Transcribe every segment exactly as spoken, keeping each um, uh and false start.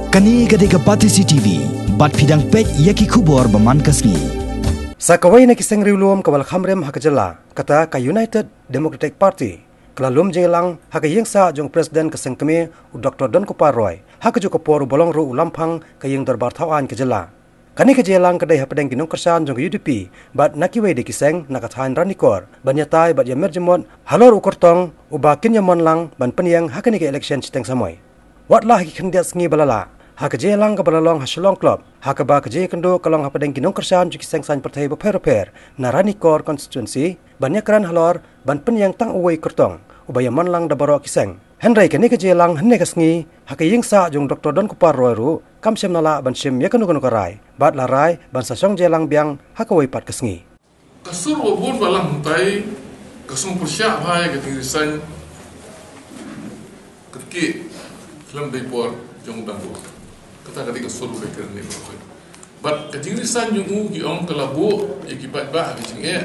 Kane ka dei ka Batesi T V, bad phi dang peit ïa ki khubor ba man ka sngi. Sa kawei na ki seng riewlum kaba la kham rim ha ka jylla, kata ka United Democratic Party, ka la lum jingïalang ha ka ïing sah jong u President ka seng kmie, u Doktor Donkupar Roy, ha kajuh ka por uba long ruh u lamphang ka ïing dorbar thaw aiñ ka jylla. Kane ka jingïalang ka dei hapdeng ki nongkyrshan jong ka U D P bad na kiwei de ki seng na ka thaiñ Ranikor, ban ïatai bad ïamir jingmut halor u kyrtong uba kin ïamon lang ban pynïeng ha kane ka election shiteng samoi. Wat la ha ki khyndiat sngi ba la lah, ha ka jingïalang kaba la long ha Shillong Club, ha kaba ka jingïakynduh ka long hapdeng ki nongkyrshan jong ki seng saiñ pyrthei bapher bapher na Ranikor constituency, ban ïakren halor ban pynïeng tang uwei u kyrtong uba ïamon lang da baroh ki seng. Hynrei kane ka jingïalang hynne ka sngi ha ka ïing sah jong u Doktor Donkupar Roy ruh kam shym la lah ban shim ïa kano kano ka rai, bad la rai ban sa shong jingïalang biang ha kawei pat ka sngi. Ka sur ba bun balang hangtai ka sngewpyrshah bha ïa ka jingresign kyrkieh khlem dei por jong u Dangko. Kata ka dei ka sur ba kren ne ba khoi. Bad ka jingresign jong u ki ong ka la buh ïa ki paidbah ha ka jingeh,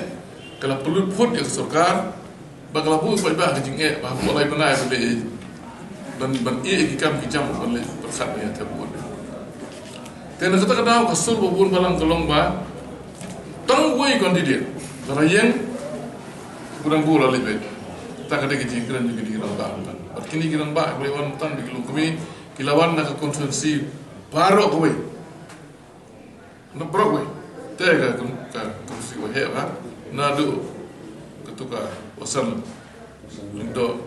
ka la pynlut phut ïa ka sorkar, bad ka la buh ïa ki paidbah ha ka jingeh, ba hapoh lai bnai ban leh ban ban ïeh ïa ki kam ki jam ban leh pyrkhat ïa ka buh. Te na kata ka daw ka sur ba bun balang ka long ba tang uwei u candidate, lada ïeng u Dangko la leit beit. Ta ka dei ka jingkren jong kine ki rangbah. Bad kine ki rangbah kiba wan tang da ki longkmie, ki la wan na ka constituency baroh kawei. Na baroh kawei. Te ka, ka constituency ba heh bha, naduh katu ka Wasan Lyngdoh,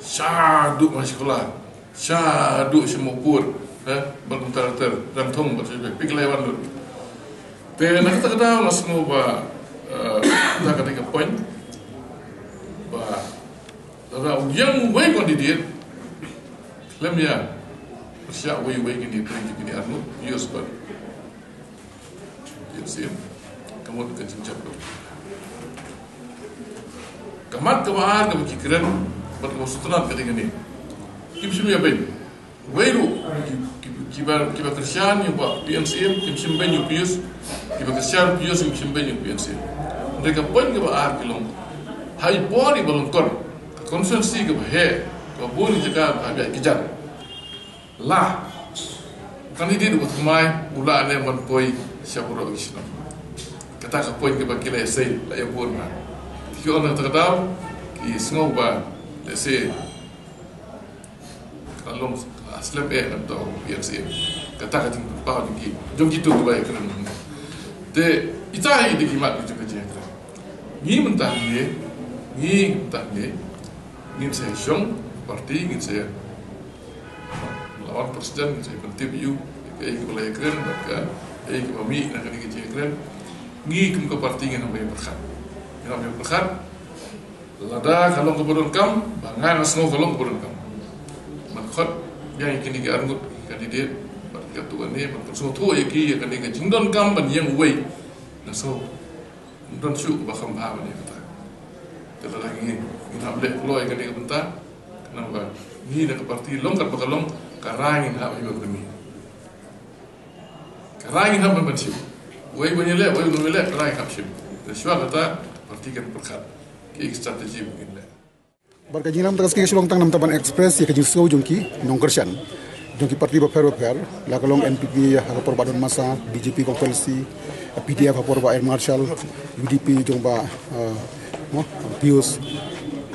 shaduh Mawshikular, shaduh Shymopur, eh, bad kumta ter, Rangthong bad sha phi ki la wan lut. Te na kata ka daw nga sngew ba, eh, kata ka dei ka point ba lada u ïeng uwei u candidate, khlem ïa pyrshah uwei uwei kine, kine arngut, Pius bad P N C M, ka mut ka jingjop. Ka mat kaba ar kaba ki kren bad kaba sngewtynnat ka dei kane. Kim shym ïa beiñ. Wei ruh ki, ki, kiba, kiba kyrshan ïa u P N C M kim shym beiñ ïa u Pius, kiba kyrshan u Pius kim shym beiñ ïa u P N C M. Hynrei ka point kaba ar ki long, ha i por iba long kon, ka constituency kaba heh, kaba bun ki jaka ba hap ïaid ki jan. La u candidate uba thymmai u lah ne ban poi sha baroh ki shnong. Kata ka point kaba ki la ïasei, la ïabud ma. Ki ong na kata ka daw ki sngew ba lehse ka long, ah, slem eh ngan to P N C M. Kata ka jingpynpaw jong ki, jong kito kiba ïakren. Te ita hi dei ki mat ki jong ka jingïakren. Ngi mynta ngi, ngi mynta ngi, ngin sa shong party, ngin sa la wan president, ngin sa pyntip ïa u kaei kaba la ïakren bad kaei kaba mih na kane ka jingïakren. Ngi kum ka party ngin ym ïa pyrkhat. Ngin ym ïa pyrkhat. Lada ka long kaba donkam, ba nga nga sngew ka long kaba donkam, ban khot biang ïa kine ki arngut ki candidate bad katto katne ban pynsngewthuh ïa ki ïa kane ka jingdonkam ban ïeng uwei. Nga sngew don shuh ba kham bha ban ïa kata. Te lada ngi, ngin hap leh kloi ïa kane ka bynta, khnang ba ngi na ka party long katba ka long, ka rai ngin hap hi ban pyni. Ka rai ngin hap ban, ban shim. Wei ban ïaleh, wei ban ïaleh, ka rai ngin hap shim. Te shuwa kata party kan pyrkhat ki strategy ba ngin leh. Bad ka jingïalang mynta ka sngi ka shu long tang namar ban express ïa ka jingsngew jong ki nongkyrshan jong ki party bapher bapher, la ka long N P P ha ka por ba Don Massa, B J P constituency, P D F ha ka por ba Air Marshal, U D P jong ba, eh, mo, Pius.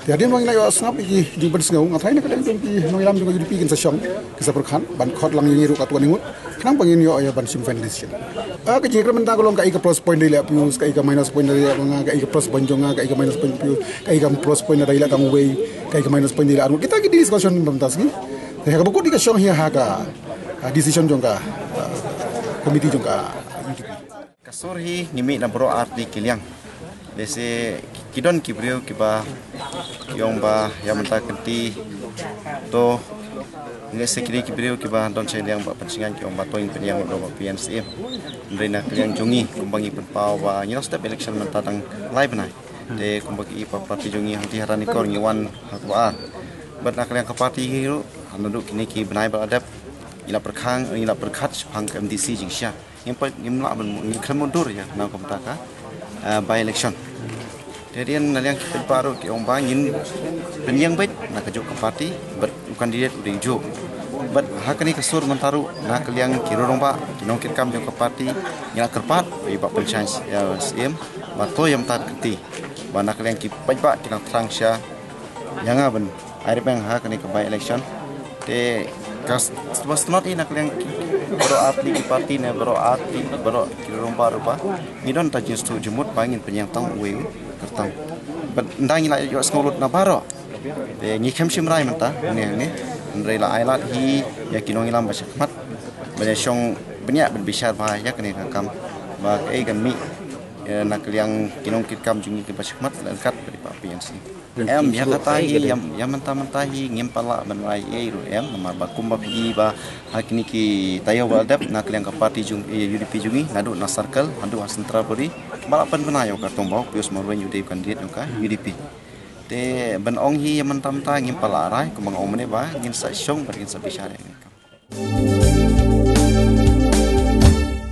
Te hadien ba ngi la ïoh sngap ïa ki jingpynsngew, nga tharai na ka liang jong ki nongïalam jong ka U D P kin sa shong, kin sa pyrkhat ban khot lang ïa ngi ruh katto katne ngut. Khnang ba ngin ïoh ïa ban shim final decision. Ah, ka jingkren mynta ka long kaei ka plus point da ïaleh Pius, kaei ka minus point da ïaleh ma nga, kaei ka plus point jong nga, kaei ka minus point Pius, kaei ka plus point da ïaleh kang uwei, kaei ka minus point da ïaleh arngut. Kita ki discussion mynta sngi. Te ha kaba kut ka shong hi ha ka, ah, decision jong ka, ah, committee jong ka U D P. Ka sur hi ngi mih na baroh artylli ki liang. Lehse ki don ki briew kiba ki ong ba ïa mynta kynti to, lehse ki dei ki briew kiba don shiliang ba pynshngaiñ ki ong ba to ngin pynïeng lut da u P N C M. Hynrei na ka liang jong ngi kumba ngi pynpaw ba ngi long step election mynta dang lai bnai. Te kumba ki i pa party jong ngi hangtei ha Ranikor ngi wan ha kaba ar. Bad na ka liang ka party hi ruh ha naduh kine ki bnai ba la dep ngi la pyrkhang, ngi la pyrkhat shaphang ka M D C jingshisha. Ngim pat, ngim lah ban, ngim khlem mutdur ïa na kumta ka, eh, by election. Te hadien na liang ki paidbah ruh ki ong ba ngin pynïeng beit na kajuh ka party bad u candidate u dei juh. Bad ha kane ka sur mynta ruh na ka liang ki rangbah, ki nongkitkam jong ka party, ngi la kyrpad ïa i Bah Pynshai, ïa Syiem, ba to ïa mynta ka kti ba na ka liang ki paidbah ki nang thrang sha ïa nga ban ai riewbeiñ ha kane ka by election. Te ka s-, ba sngewtynnat hi na ka liang ki baroh artylli ki party ne baroh artylli baroh ki rangbah ruh ba ngi don ta jingsngewthuh jingmut ba ngin pynïeng tang uwei u kyrtong. Bad ynda ngi la ïohsngew lut na baroh, te ngi khlem shim rai mynta ne ne, hynrei la ai lad hi ïa ki nongïalam ba shakhmat ba ïa shong bniah ban bishar bha ïa kane ka kam ba kaei kan mih, eh, na ka liang ki nongkitkam jong ngi kiba shakhmat lem bad i Bah P N C. Em, ïa kata hi, ïa, ïa mynta mynta hi ngim pat lah ban rai ei ruh em, namar ba kumba phi i ba ha kine ki taïew ba la dep na ka liang ka party jong, eh, U D P jong ngi, naduh na circle haduh ha central body, ba la pynbna ïa u kyrtong ba u Pius Marwein u dei u candidate jong ka U D P. Te ban ong hi ïa mynta mynta ngim pat lah rai, kumba nga ong mynne ba ngin sa shong bad ngin sa bishar.